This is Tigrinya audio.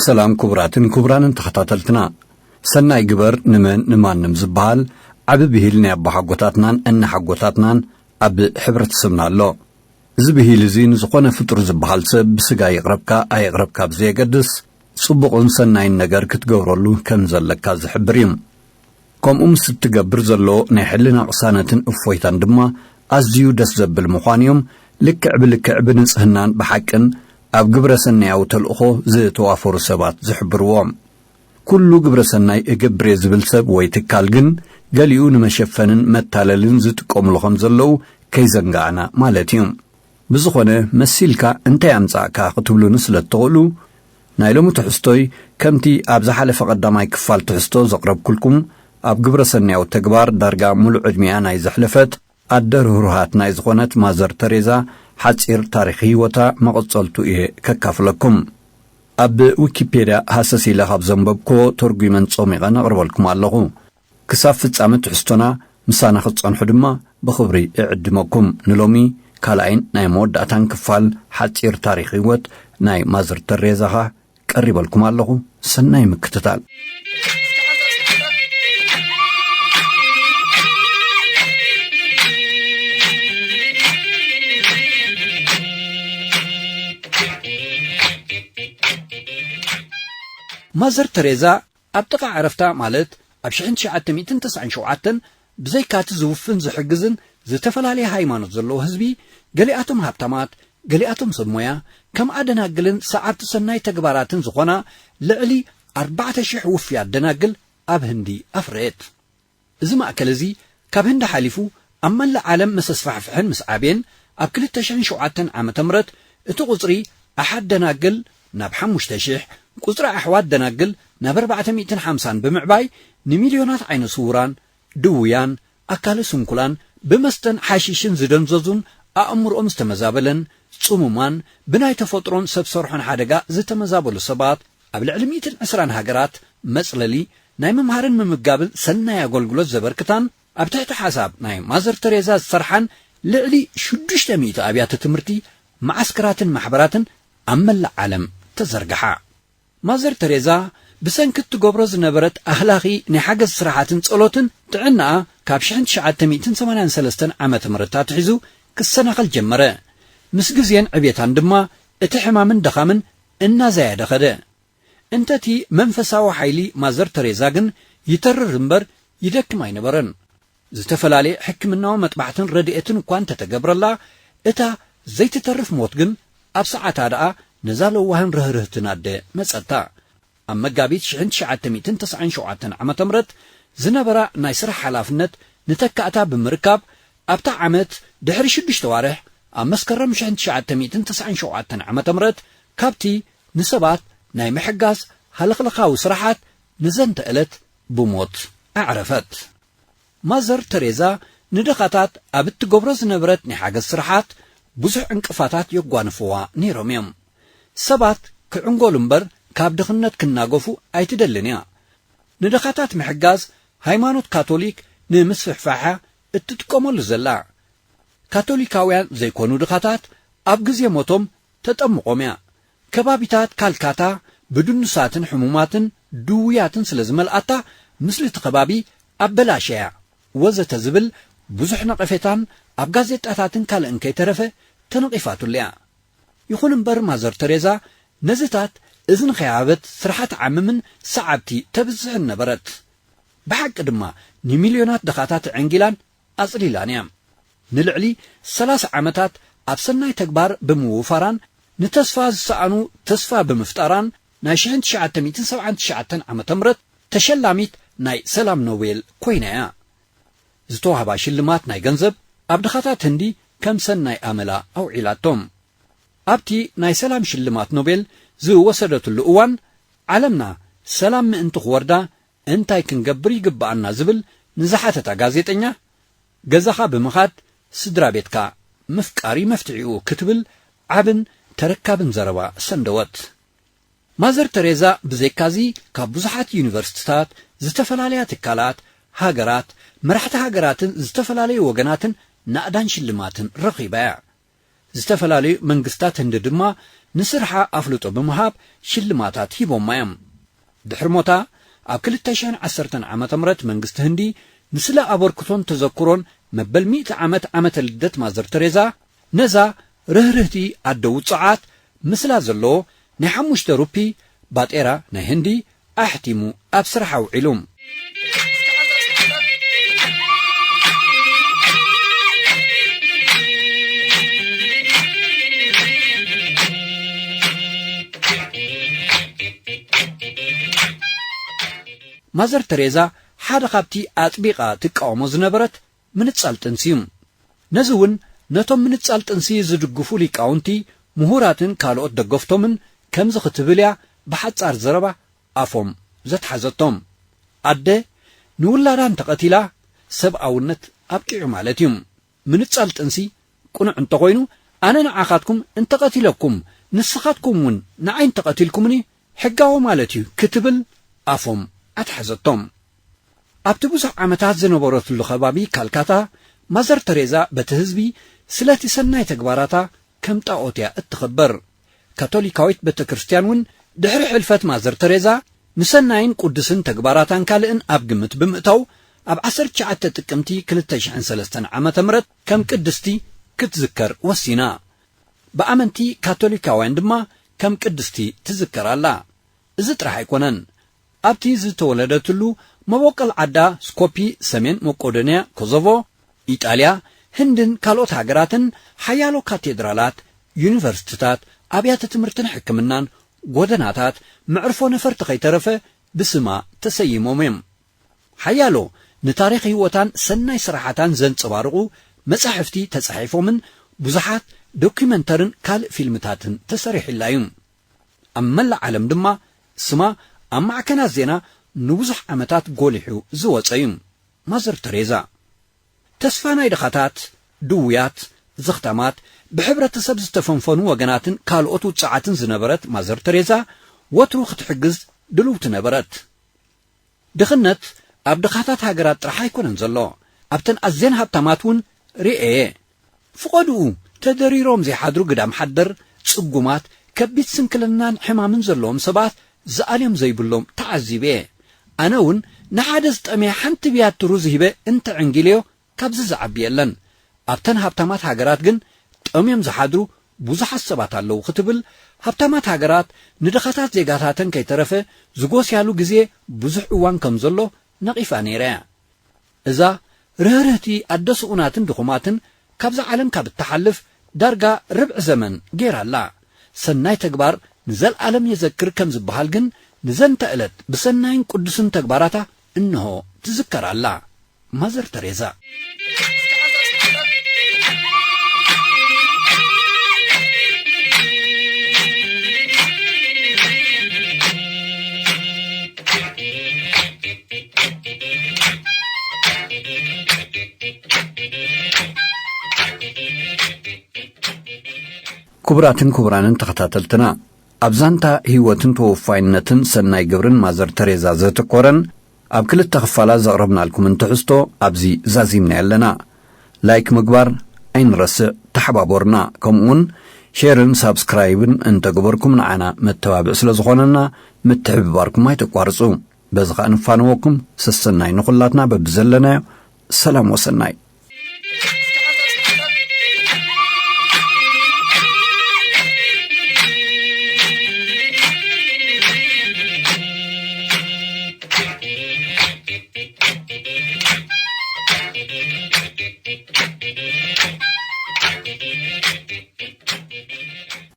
ሰላም ክቡራትን ክቡራንን ተኸታተልትና። ሰናይ ግበር ንመን ንማንም ዝበሃል ዓቢ ብሂል ናይ ኣቦሓጎታትናን እናሓጎታትናን ኣብ ሕብረተሰብና ኣሎ። እዚ ብሂል እዚ ንዝኾነ ፍጡር ዝበሃል ሰብ ብስጋ ይቕረብካ ኣይቕረብካ ብዘየገድስ፣ ጽቡቕን ሰናይን ነገር ክትገብረሉ ከም ዘለካ ዝሕብር እዩ። ከምኡ ምስ እትገብር ዘሎ ናይ ሕልና ቅሳነትን እፎይታን ድማ ኣዝዩ ደስ ዘብል ምዃኑ እዮም ልክዕ ብልክዕ ብንጽህናን ብሓቅን ኣብ ግብረ ሰናያዊ ተልእኾ ዝተዋፈሩ ሰባት ዝሕብርዎ። ኩሉ ግብረ ሰናይ እገብር እየ ዝብል ሰብ ወይ ትካል ግን ገሊኡ ንመሸፈንን መታለልን ዝጥቀሙሉ ከም ዘለዉ ከይዘንጋዕና ማለት እዩ። ብዝኾነ መሲልካ እንታይ ኣምጻእካ ክትብሉኒ ስለ እትኽእሉ፣ ናይ ሎሚ ትሕዝቶይ ከምቲ ኣብ ዝሓለፈ ቀዳማይ ክፋል ትሕዝቶ ዘቕረብኩልኩም ኣብ ግብረ ሰናያዊ ተግባር ዳርጋ ሙሉእ ዕድሚኣ ናይ ዘሕለፈት ኣደ ርህሩሃት ናይ ዝኾነት ማዘር ተሬዛ ሓጺር ታሪኽ ህይወታ መቐጸልቱ እየ ከካፍለኩም። ኣብ ዊኪፔድያ ሃሰስ ኢለ ካብ ዘንበብክዎ ተርጒመን ጾሚቐን ኣቕርበልኩም ኣለኹ። ክሳብ ፍጻመ ትሕዝቶና ምሳና ክትጸንሑ ድማ ብኽብሪ እዕድመኩም። ንሎሚ ካልኣይን ናይ መወዳእታን ክፋል ሓጺር ታሪኽ ህይወት ናይ ማዘር ተሬዛኻ ቀሪበልኩም ኣለኹ። ሰናይ ምክትታል። ማዘር ተሬዛ ኣብ ጥቓ ዕረፍታ፣ ማለት ኣብ ሽሕን ትሽዓተ ሚእትን ተስዓን ሸውዓተን፣ ብዘይካቲ ዝውፍን ዝሕግዝን ዝተፈላለየ ሃይማኖት ዘለዎ ህዝቢ፣ ገሊኣቶም ሃብታማት፣ ገሊኣቶም ሰብ ሞያ፣ ከምኣ ደናግልን ሰዓብቲ ሰናይ ተግባራትን ዝኾና ልዕሊ ኣርባዕተ ሽሕ ውፍያት ደናግል ኣብ ህንዲ ኣፍረየት። እዚ ማእከል እዚ ካብ ህንዲ ሓሊፉ ኣብ መላእ ዓለም ምስ ኣስፋሕፍሐን ምስ ዓብየን፣ ኣብ ክልተ ሽሕን ሸውዓተን ዓመተ ምህረት እቲ ቁጽሪ ኣሓት ደናግል ናብ ሓሙሽተ ሽሕ፣ ቁጽሪ ኣሕዋት ደናግል ናብ ኣርባዕተ ሚእትን ሓምሳን ብምዕባይ፣ ንሚልዮናት ዓይነ ስውራን፣ ድውያን፣ ኣካለ ስንኩላን፣ ብመስተን ሓሺሽን ዝደንዘዙን ኣእምሮኦም ዝተመዛበለን፣ ጽሙማን፣ ብናይ ተፈጥሮን ሰብ ሰርሖን ሓደጋ ዝተመዛበሉ ሰባት ኣብ ልዕሊ ሚእትን ዕስራን ሃገራት መጽለሊ፣ ናይ ምምሃርን ምምጋብን ሰናይ ኣገልግሎት ዘበርክታን፣ ኣብ ትሕቲ ሓሳብ ናይ ማዘር ተሬዛ ዝሰርሓን ልዕሊ ሽዱሽተ ሚእቲ ኣብያተ ትምህርቲ፣ መዓስከራትን ማሕበራትን ኣብ መላእ ዓለም ተዘርግሓ። ማዘር ተሬዛ ብሰንኪ እትገብሮ ዝነበረት ኣህላኺ ናይ ሓገዝ ስራሓትን ጸሎትን፣ ጥዕናኣ ካብ ሽሕን ትሽዓተ ሚእትን ሰማንያን ሰለስተን ዓመተ ምህረት ኣትሒዙ ክሰናኸል ጀመረ። ምስ ግዜን ዕቤታን ድማ እቲ ሕማምን ድኻምን እናዘያደ ኸደ። እንተቲ መንፈሳዊ ሓይሊ ማዘር ተሬዛ ግን ይተርር እምበር ይደክም ኣይነበረን። ዝተፈላለየ ሕክምናዊ መጥባሕትን ረድኤትን እኳ እንተተገብረላ፣ እታ ዘይትተርፍ ሞት ግን ኣብ ሰዓታ ደኣ ነዛ ለዋህን ርህርህትን ኣደ መጸታ። ኣብ መጋቢት ሽሕን ትሽዓተ ሚእትን ተስዓን ሸውዓተን ዓመተ ምህረት ዝነበራ ናይ ስራሕ ሓላፍነት ንተካእታ ብምርካብ፣ ኣብታ ዓመት ድሕሪ ሽዱሽተ ዋርሕ፣ ኣብ መስከረም ሽሕን ትሽዓተ ሚእትን ተስዓን ሸውዓተን ዓመተ ምህረት፣ ካብቲ ንሰባት ናይ ምሕጋዝ ሃለኽለኻዊ ስራሓት ንዘንተ ዕለት ብሞት ኣዕረፈት። ማዘር ተሬዛ ንድኻታት ኣብ እትገብሮ ዝነበረት ናይ ሓገዝ ስራሓት ብዙሕ ዕንቅፋታት የጓንፍዋ ነይሮም እዮም። ሰባት ክዕንጎሉ እምበር ካብ ድኽነት ክናገፉ ኣይትደልን እያ። ንድኻታት ምሕጋዝ ሃይማኖት ካቶሊክ ንምስፍሕፋሓ እትጥቀመሉ ዘላ። ካቶሊካውያን ዘይኮኑ ድኻታት ኣብ ግዜ ሞቶም ተጠምቖም እያ። ከባቢታት ካልካታ ብድኑሳትን ሕሙማትን ድውያትን ስለ ዝመልኣታ፣ ምስሊ እቲ ከባቢ ኣበላሸያ፣ ወዘተ ዝብል ብዙሕ ነቐፌታን ኣብ ጋዜጣታትን ካልእን ከይተረፈ ተነቒፋትሉ እያ። ይኹን እምበር ማዘር ተሬዛ ነዚታት እዝኒ ከይሃበት ስራሓ ትዓምምን ሰዓብቲ ተብዝሕን ነበረት። ብሓቂ ድማ ንሚልዮናት ድኻታት ዕንጊላን ኣጽሊላን እያ። ንልዕሊ ሰላሳ ዓመታት ኣብ ሰናይ ተግባር ብምውፋራን ንተስፋ ዝሰኣኑ ተስፋ ብምፍጣራን ናይ ሽሕን ትሽዓተ ሚእትን ሰብዓን ትሽዓተን ዓመተ ምህረት ተሸላሚት ናይ ሰላም ኖቤል ኮይና እያ። ዝተዋህባ ሽልማት ናይ ገንዘብ ኣብ ድኻታት ህንዲ ከም ሰናይ ኣመላ ኣውዒላቶም። ኣብቲ ናይ ሰላም ሽልማት ኖቤል ዝወሰደትሉ እዋን ዓለምና ሰላም ምእንቲ ክወርዳ እንታይ ክንገብር ይግብኣና ዝብል ንዝሓተታ ጋዜጠኛ፣ ገዛኻ ብምኻድ ስድራ ቤትካ ምፍቃር እዩ መፍትሒኡ ክትብል ዓብን ተረካብን ዘረባ ሰንደወት። ማዘር ተሬዛ ብዘይካዚ ካብ ብዙሓት ዩኒቨርሲቲታት፣ ዝተፈላለያ ትካላት፣ ሃገራት፣ መራሕቲ ሃገራትን ዝተፈላለዩ ወገናትን ናእዳን ሽልማትን ረኺባ እያ። ዝተፈላለዩ መንግስታት ህንዲ ድማ ንስርሓ ኣፍልጦ ብምሃብ ሽልማታት ሂቦማ እዮም። ድሕሪ ሞታ፣ ኣብ ክልተ ሽሕን ዓሰርተን ዓመተ ምህረት መንግስቲ ህንዲ ንስለ ኣበርክቶን ተዘክሮን መበል ሚእቲ ዓመት ዓመተ ልደት ማዘር ተሬዛ፣ ነዛ ርህርህቲ ኣደ ውጹዓት ምስላ ዘለዎ ናይ ሓሙሽተ ሩፒ ባጤራ ናይ ህንዲ ኣሕቲሙ ኣብ ስራሕ ኣውዒሉ። ማዘር ተሬዛ ሓደ ካብቲ ኣጥቢቓ ትቃወሞ ዝነበረት ምንጻል ጥንሲ እዩ። ነዚ እውን ነቶም ምንጻል ጥንሲ ዝድግፉ ሊቃውንቲ፣ ምሁራትን ካልኦት ደገፍቶምን ከምዚ ክትብል እያ ብሓጻር ዘረባ ኣፎም ዘትሓዘቶም። ኣደ ንውላዳ እንተቐቲላ፣ ሰብኣውነት ኣብቂዑ ማለት እዩ። ምንጻል ጥንሲ ቅኑዕ እንተኾይኑ፣ ኣነ ንዓኻትኩም እንተቐቲለኩም፣ ንስኻትኩም እውን ንዓይ እንተቐቲልኩምኒ፣ ሕጋዊ ማለት እዩ ክትብል ኣፎም ኣትሓዘቶም። ኣብቲ ብዙሕ ዓመታት ዝነበረትሉ ከባቢ ካልካታ፣ ማዘር ተሬዛ በቲ ህዝቢ ስለቲ ሰናይ ተግባራታ ከም ጣኦት እያ እትኽበር። ካቶሊካዊት ቤተ ክርስቲያን እውን ድሕሪ ሕልፈት ማዘር ተሬዛ ንሰናይን ቅዱስን ተግባራታን ካልእን ኣብ ግምት ብምእታው፣ ኣብ ዓሰርተ ትሽዓተ ጥቅምቲ ክልተ ሽሕን ሰለስተን ዓመተ ምህረት ከም ቅድስቲ ክትዝከር ወሲና። ብኣመንቲ ካቶሊካውያን ድማ ከም ቅድስቲ ትዝከር ኣላ። እዚ ጥራሕ ኣይኮነን። ኣብቲ ዝተወለደትሉ መበቆል ዓዳ ስኮፒ፣ ሰሜን መቄዶንያ፣ ኮሶቮ፣ ኢጣልያ፣ ህንድን ካልኦት ሃገራትን ሓያሎ ካቴድራላት፣ ዩኒቨርሲቲታት፣ ኣብያተ ትምህርትን ሕክምናን፣ ጎደናታት፣ መዕርፎ ነፈርቲ ከይተረፈ ብስማ ተሰይሞም እዮም። ሓያሎ ንታሪኽ ህይወታን ሰናይ ስራሓታን ዘንጸባርቑ መጻሕፍቲ ተጻሒፎምን ብዙሓት ዶኩመንተርን ካልእ ፊልምታትን ተሰሪሑላ እዩ። ኣብ መላእ ዓለም ድማ ስማ ኣብ ማዕከናት ዜና ንብዙሕ ዓመታት ጎሊሑ ዝወጸ እዩ። ማዘር ተሬዛ፣ ተስፋ ናይ ድኻታት፣ ድውያት፣ ዘኽታማት፣ ብሕብረተሰብ ዝተፈንፈኑ ወገናትን ካልኦት ውጽዓትን ዝነበረት ማዘር ተሬዛ፣ ወትሩ ክትሕግዝ ድልውቲ ነበረት። ድኽነት ኣብ ድኻታት ሃገራት ጥራሕ ኣይኮነን ዘሎ፣ ኣብተን ኣዝየን ሃብታማት እውን ርኤየ። ፍቐድኡ ተደሪሮም ዘይሓድሩ ግዳም ሓደር፣ ጽጉማት፣ ከቢድ ስንክልናን ሕማምን ዘለዎም ሰባት ዝኣልዮም ዘይብሎም ተዓዚበ። ኣነ እውን ንሓደ ዝጠምየ ሓንቲ ብያቲ ሩዝ ሂበ እንተዕንጊለዮ ካብዚ ዝዓቢ የለን። ኣብተን ሃብታማት ሃገራት ግን ጠምዮም ዝሓድሩ ብዙሓት ሰባት ኣለዉ ክትብል፣ ሃብታማት ሃገራት ንድኻታት ዜጋታተን ከይተረፈ ዝጎስያሉ ግዜ ብዙሕ እዋን ከም ዘሎ ነቒፋ ነይረ እያ። እዛ ርህርህቲ ኣደ ስኡናትን ድኹማትን ካብዛ ዓለም ካብ እትሓልፍ ዳርጋ ርብዒ ዘመን ገይራ ኣላ። ሰናይ ተግባር ንዘልኣለም የዘክር ከም ዝበሃል ግን፣ ንዘንተ ዕለት ብሰናይን ቅዱስን ተግባራታ እንሆ ትዝከር ኣላ። ማዘር ተሬዛ። ክቡራትን ክቡራንን ተኸታተልትና፣ ኣብ ዛንታ ህይወትን ተወፋይነትን ሰናይ ግብርን ማዘር ተሬዛ ዘተኮረን ኣብ ክልተ ክፋላት ዘቕረብናልኩምን ትሕዝቶ ኣብዚ ዛዚምና ኣለና። ላይክ ምግባር ኣይንረስዕ፣ ተሓባበሩና። ከምኡውን ሼርን ሳብስክራይብን እንተገበርኩም ንዓና መተባብዒ ስለ ዝኾነና ምትሕብባርኩም ኣይተቋርጹ። በዚ ኸኣ ንፋነወኩም። ሰሰናይ ንኹላትና በብዘለናዮ። ሰላም ወሰናይ።